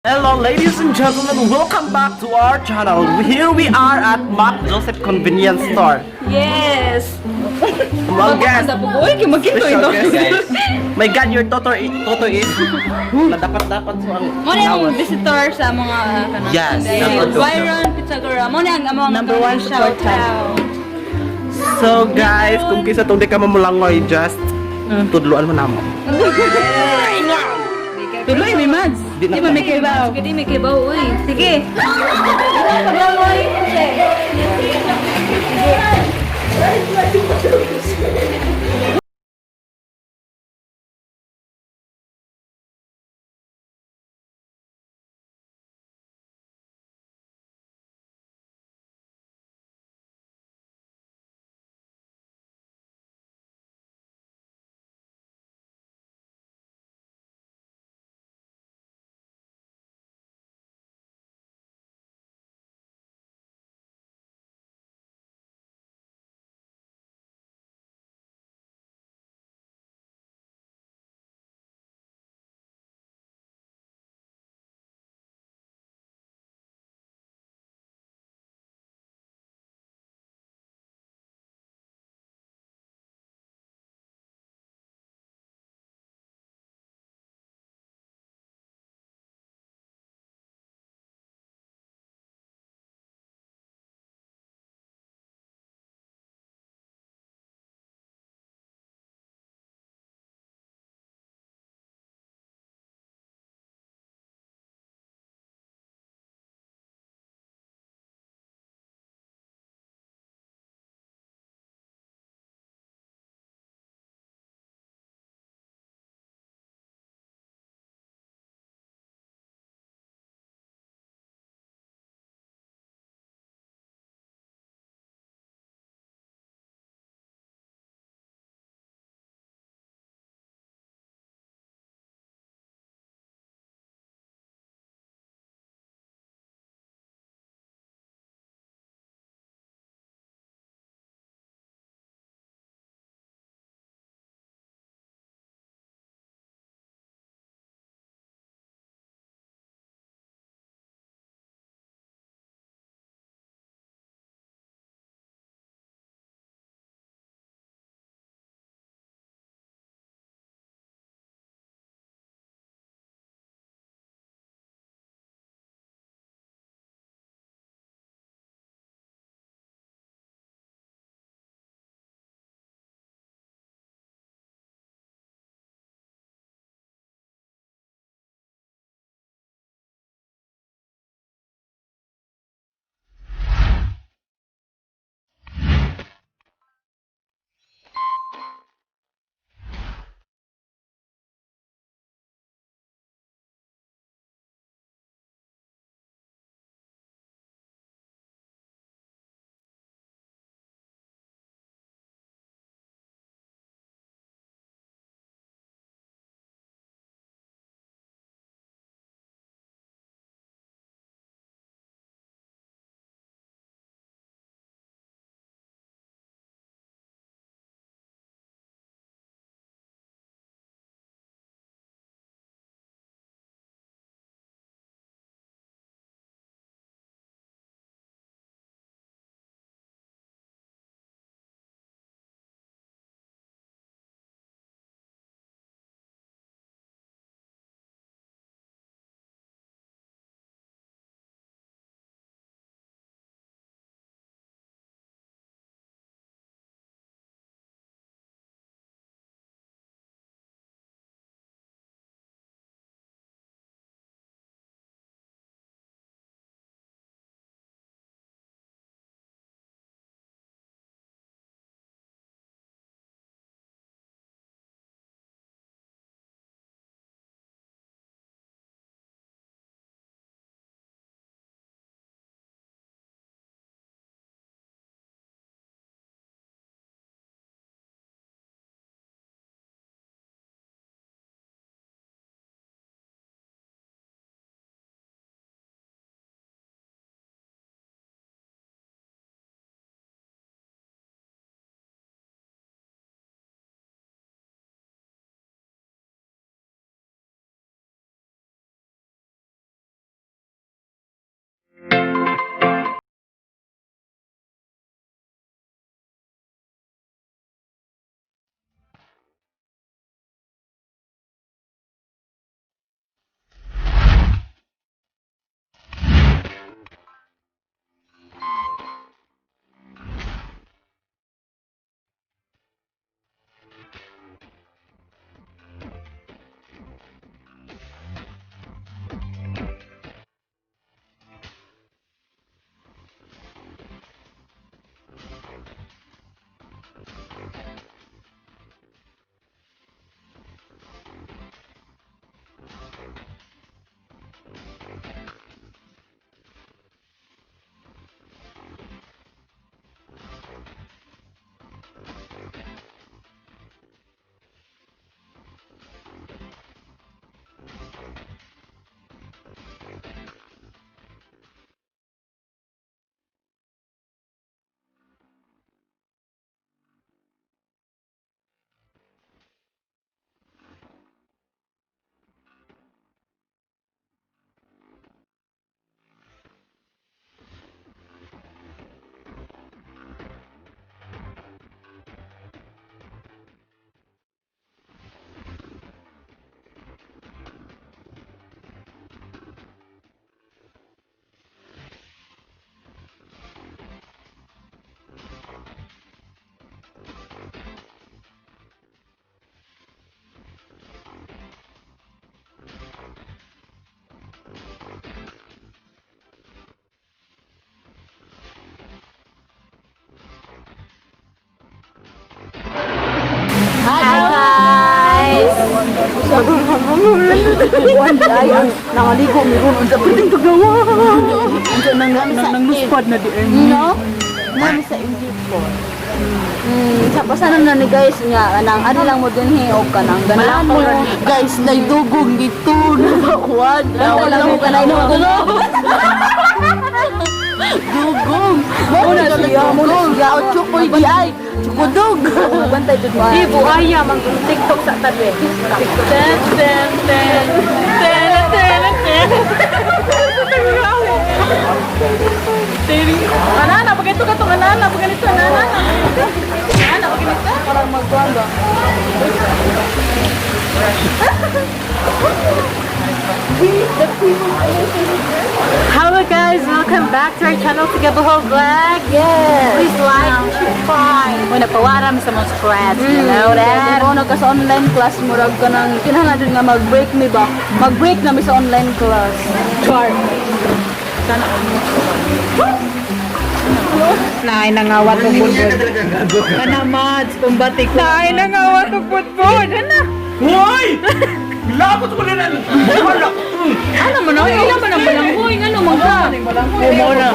Hello, ladies and gentlemen, welcome back to our channel. Here we are at Mac Joseph Convenience Store. Yes! Mga guest, Uy, kimagkito special ito. guest. My God, your toto is na dapat so ang Mo na yung visitor sa mga kanang Yes, Sunday. number two. Byron Pizzagora. Mo na ang among Number one shout supporter. out. So guys, kung kisa tong di ka mamulangoy, just tudluan mo namo. Tuloy, may mads. Di na Di ba may kibaw? Sige, may kibaw, uy. Sige. Paglangoy. Sige. Buwan di ay ang nangaligo meron unsa pwedeng paggawa. Unsa nang nang nang luspad na di ay. No? Nami sa MG4. Sa pasanan na ni guys nga kanang ano lang mo dinhi og kanang ganahan mo. Guys, naidugong dito. Nabakuan. Bantay lang mo kanay no. Dugong. Muna siya, muna siya. O, chukoy di ay. Chukudog. Bantay jud mo. Di buaya mang TikTok sa tabi. Ten ten ten ten ten ten. Anana, pag ito ka itong anana, pag ganito, anana. Anana, pag ganito. Parang magkuan ba? Hello guys, welcome back to our channel, Tigabuho Vlog. Yes. Please like and subscribe. Muna pawaram sa mga stress, you know that? Kung ka sa online class murag ka nang kinahanglan jud nga mag-break mi ba? Mag-break na mi sa online class. Char. Naay nangawat og budbud. Kana Mads, kumbati ko. Naay nangawat og budbud. Ana. Hoy! Labot ko na. Wala. Ano man oy, ila man ang balanghoy ngano man ka. Mo na.